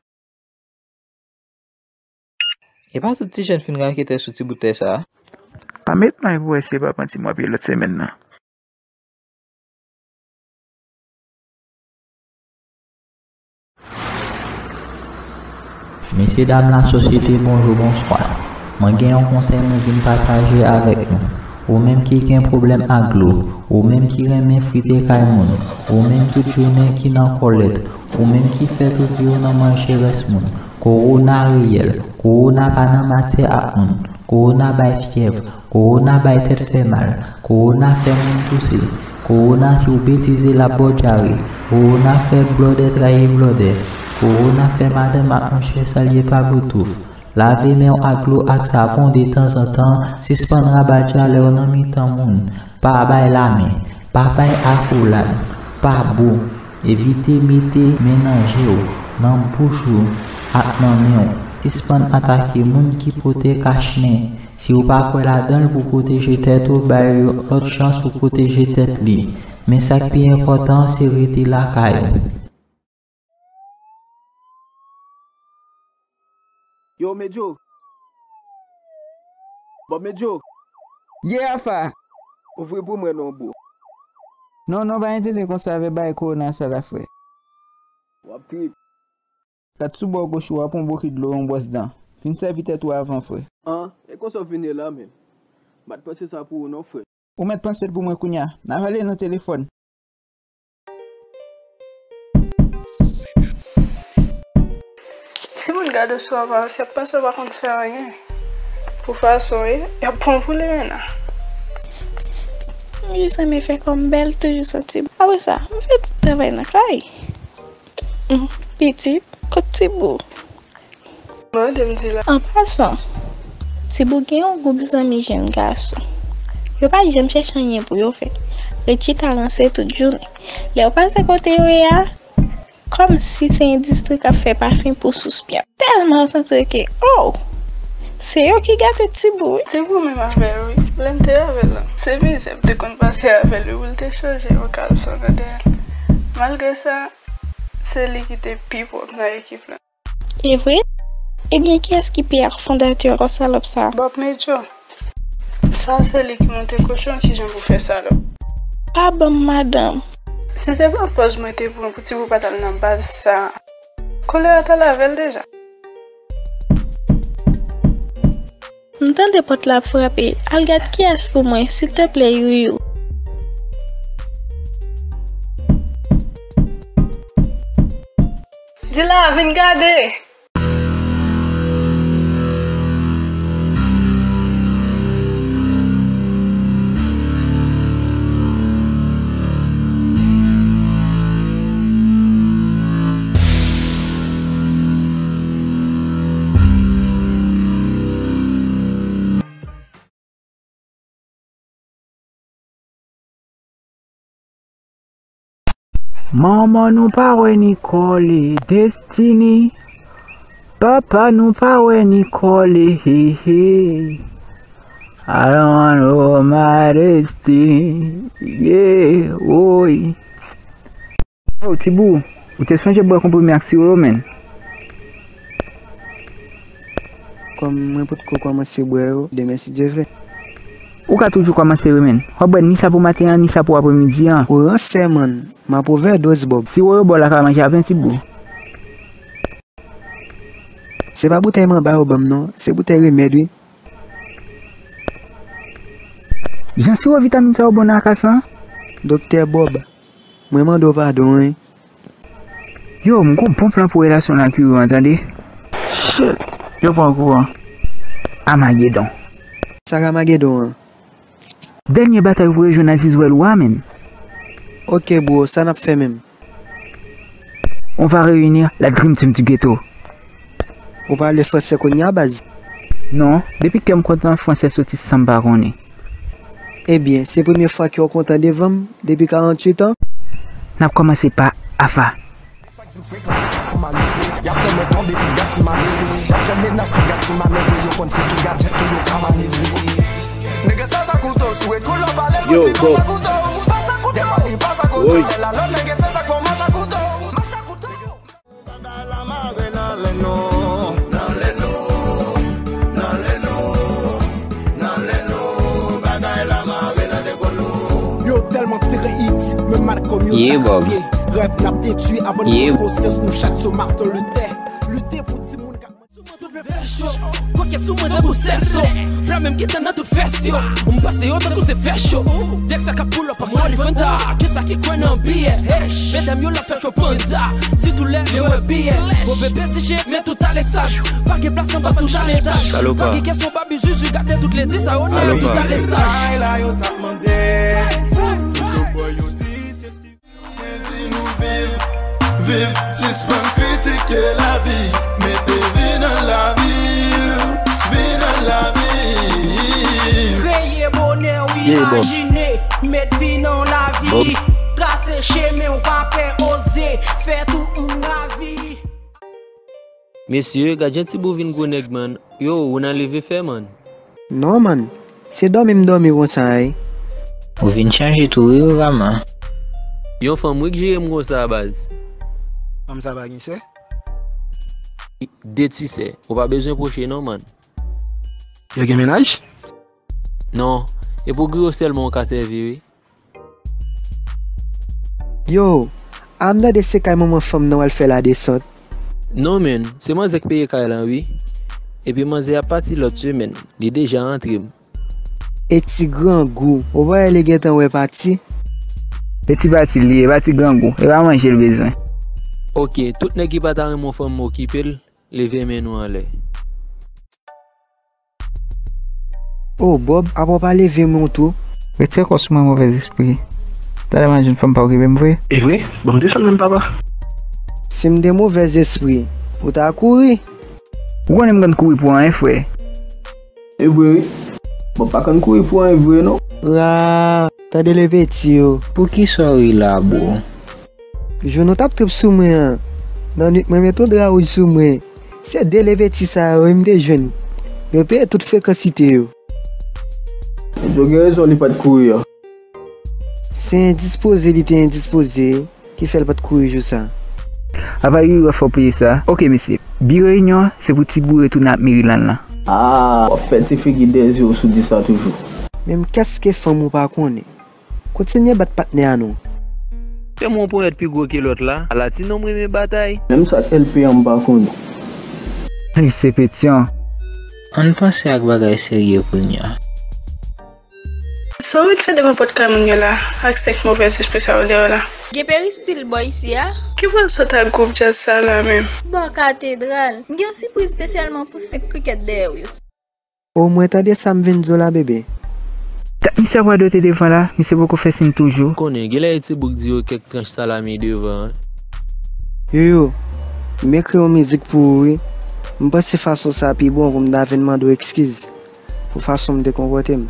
E pa tout ti jèn fin raketè sou ti bout tè sa a? Pa met may pou wè si e pa pran ti mwa pye lòt semèn nan. Mesye dam lasosyete, bonjou, bonswa. Mwen gen yon konsèy mwen vin pataje avèk nou. Ou menm ki gen pwoblèm ak dlo, ou menm ki renmen frite kay moun, ou menm tout jounen ki nan kòlèt, ou menm ki fè tout vi w nan manje rès moun. Kowona reyèl, kowona pa nan matyè ak moun, kowona bay fyèv, kowona bay tèt fè mal, kowona fè moun touse, kowona si w betize l ap ba w dyare, kowona fè blòdè trayi blòdè, kowona fè madanm ak monchè salye pa Bluetooth. Lave men w ak dlo ak savon detanzantan, sispann rabatya lè w nan mitan moun, pa bay lamen, pa bay akolad, pa bo, evite mete men nan je w, nan bouch ou, ak nan nen w. Sispann atake moun ki pote kach nen. Si w pa kwè ladan l pou pwoteje tèt ou, bay yon lòt chans pou pwoteje tèt li. Men sa k pi enpòtan, se rete lakay ou. Yo, Medyo! Bob Medyo! Ye, Afa! Ouvri pou mwen non, bro. Non, non, pa entète konsa avè bagay kowona sa la, frè. W ap trip. Gad sou bò goch ou, w ap yon bokit dlo, yon bwòs dan. Fin sèvi tèt ou avan, frè. An, e konsa w vin ye la, menm. M pa t panse sa pou ou non, frè. Ou mèt panse l pou mwen kounya. N a pale nan telefòn. Timoun gade w sou aparans, y ap panse w pa konn fè anyen. Pou fason e, y ap pran pou Lerena. M jis renmen fè kò m bèl, toujou santi bon. Apre sa, m fè tout travay nan kay. Mm, pitit, kot Tibou? Mande m di la. An pasan, Tibou gen yon gwoup zanmi jèn gason. Yo pa janm chèche anyen pou yo fè. Ret chita ranse tout jounen. Lè yo pase kote yo ye a, kòmsi se endistri k ap fè pafen pou Souspyan. Tèlman yo santi ke, oh! Se yo ki gate Tibou, wi. Tibou menm afè, wi. Lè m te avè l lan, se mizè m te konn pase avè l, wi, pou l te chanje yon kalson nan dèyè l. Malgre sa, se li ki te pi pwòp nan ekip lan. E vre? Ebyen, kiyès ki pè ak fondatè kò salòp sa a? Bob Medjo. Sa se li ki monte kochon, kijan pou fè salòp. Pa ban m madanm. Si se pa pòz mwen te pran pou Tibou pa t al nan bal sa, kolera t al avè l deja. M tande pòt la ap frape. Al gad kiyès pou mwen, silteplè, Youyou. Dila, vin gade! Manman nou pa wè ni kòle, Destiny. Papa nou pa wè ni kòle, he, he. I don't know my destiny. Yeah, woy. Yo, Tibou, ou te sonje bwè konprime ak siwo yo, menn? Kòm mwen potko kòmanse bwè yo, demen si Dye vle. Ou ka toujou kòmanse wi, menn. W ap bwè ni sa pou maten an, ni sa pou apremidi an. Ou ransè, mann. M ap ovèdoz, Bob. Siwo yo ba w la ka manje avè, Tibou. Se pa boutèy manba yo ban m, non. Se boutèy remèd, wi. Jan siwo vitamin sa yo bon nan akas lan? Doktè Bob, mwen mande w padon, wi. Yo, m gon bon plan pou relasyon l ak Youyou an, tande. Shit! Yo pran kouran. Amagedon. Sa k Amagedon an? Dènye batay pou rejwenn Azizwèl ou a, menn. Ok, bro, sa n ap fè menm? On va réunir la Dream Team du ghetto. Ou pale fransè kounye a, baz? Non, depi kè m kontan, fransè soti san m pa konnen. Ebyen, se premye fwa ke w kontan devan m depi karannwit an? N ap kòmanse pa Afa. Yo, Bob. Woy. Yo tèlman tire hit, men Malcolm yo sakrifye. Rèv n ap detwi avan nou pran konsyans nou chak sou Martin Luther. Lite pou timoun k ap Sou mwen tout vle fè cho. Koke sou mwen tankou sèso. Pla menm ki tann nan tout fès yo. M pase yo tankou se fè cho. Dèk sa k ap pull up ak Money Fanta. Kisa ki kwè nan biyè? Medam yo la fè cho panda. Sitou lè yo wè biyè. Gwo bebe ti chen, men tout a lekstaz. Pa gen plas anba tout a letaj. Pa gen kèsyon pa bizuzu, gade tout ledi sa yo nan tout a lesaj. Ay la yo t ap mande. Tout bò yo di se Mwen di nou viv, viv, sispann kritike lavi, mete vi nan lavi, vi nan lavi. Kreye bonè w imajine, met vi nan lavi, trase chemen w pa pè oze, fè tout moun ravi. Mesye, gad jan Tibou vin gwo nèg, man. Yo, ou nan leve fè, man. Non, man. Se dòmi m dòmi konsa, wi. Ou vin chanje tou, wi, Rama. Yon fanm, wi, k jere m konsa, baz. Fanm sa pa gen sè? De ti sè. Ou pa bezwen pwoche, non, man. Yo gen mennaj? Non. E pou griyo sèlman ou ka sèvi, wi. Yo, a m tande se kay manman fanm nan w al fè ladesant. Non, menn, se manzè k peye kay lan, wi. Epi manzè ap pati lòt semèn, li deja rantre m. E ti grangou, ou pa wè li gentan wè pati? E ti pati li ye, e pa ti grangou, e pa manje l bezwen. Oke, tout nèg ki pa ta renmen yon fanm okipe l, leve men nou anlè. Oh, Bob, apa w pa leve men w tou? Retire kò w sou mwen, movèzespri. Talè m al jwenn fanm pa w ki renmen m vre. E vre? Ban m desann menm, papa. Si m te movèzespri, ou ta kouri. Ou konnen m konn kouri pou anyen, frè. E vre, wi. Bon, pa konn kouri pou anyen vre, non. Ra, tande lepeti yo. Poukisa w ri la, bro? Jou nou t ap trip sou mwen an, nan nwit mwen met yon dra wouj sou mwen. Se de lepeti sa yo wi m te jwenn. Yo peye tout frekansite yo. Nèg yo gen rezon, li pa t kouri an. Se endispoze li te endispoze ki fè l pa t kouri jou sa. Apa Youri wè fò peye sa? Oke mesye, bi reyinyon an se pou ti boure tounen ak Maryland lan. Ah, w ap fè ti figi dèzye w sou di sa toujou. Menm kèske fanm ou pa konnen. Kontinye bat patnè a non. Fè m yon ponyèt pi gwo ke lòt la. Ala ti nonm renmen batay. Menm sa k L P an m pa konnen. Li se petyon. Ann panse ak bagay serye kounye a. Sa w vin fè devan pòt kay moun yo la, ak senk movèzespri sa yo dèyè w la? Gen peristil bò isi a? Ki pral sot ak gwoup djaz sa la menm? Bò katedral. M gen yon sipriz espesyalman pou senk krikèt dèyè w yo. O mwen tande sa m vin di w la, bebe. Dat misye ap radote devan la, misye poko fè siy toujou. Konnen, genlè e ti boug di yo kèk tranch salami devan, wi. Yoyo, m ekri yon mizik pou ou, wi. M panse fason sa pi bon pou m ta vin mande w ekskiz pou fason m te konpòte m.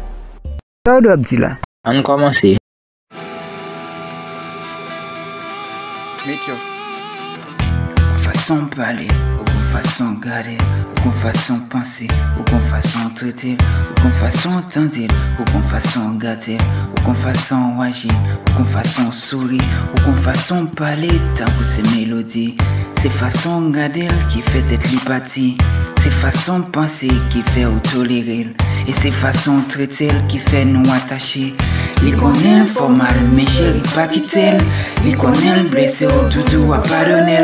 Sa w dwe ap di la? Ann kòmanse. Metro. Ou gon fason w pale, ou gon fason w gade, ou gon fason w panse, ou gon fason w trete l, ou gon fason w tande l, ou gon fason w gate l, ou gon fason w aji, ou gon fason w souri, ou gon fason w pale tankou se melodi. Se fason w gade l ki fè tèt li pati. Se fason w panse ki fè w tolere l. E se fason w trete l ki fè nou atache. Li konnen l fè w mal, men cheri pa kite l. Li konnen l blese w, toujou w ap padone l.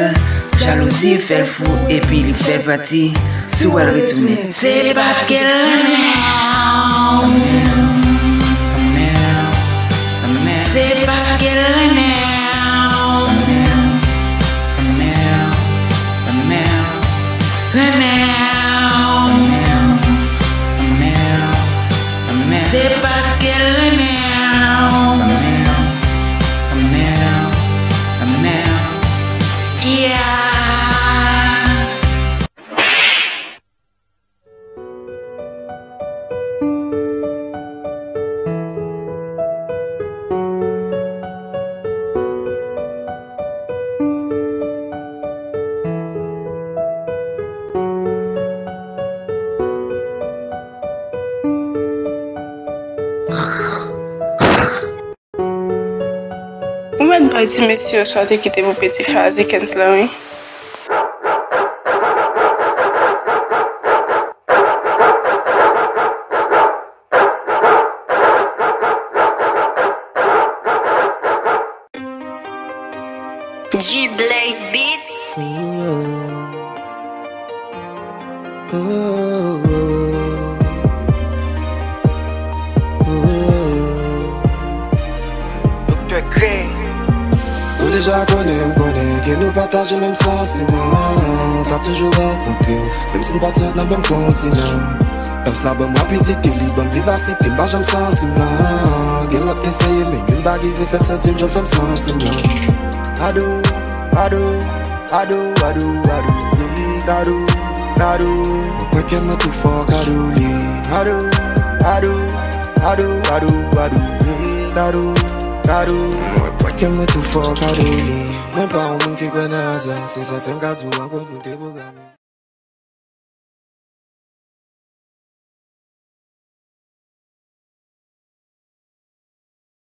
Jalouzi fè l fou, epi li fè l pati. Si w wè l retounen, se paske l renmen w. Se paske l renmen w. Renmen w. Se paske l renmen w. Yeah. Ou mèt bay ti mesye yo sa w te kite pou peti Fazikens lan, wi. G Blaze Beats. Doktè Grey. Ou deja konnen, m konnen ke nou pataje menm santiman. T ap toujou rankontre w, menm si n pa t sot nan menm kontinan. Dans la ban m rapidite, li ban m vivasite, m pa janm santi m lan. Gen lòt eseye, men youn pa rive fè m santi m jan w fè m santi m lan. Ado, ado, ado, ado, ado, wi, kado, kado. Mwen kwè ke mwen tou fò kado li. Ado, ado, ado, ado, ado, wi, kado, kado. Mwen kwè ke mwen tou fò kado li. Mwen pa yon moun ki kwè nan aza, se sa fè m ka di w ankò nou te pwograme.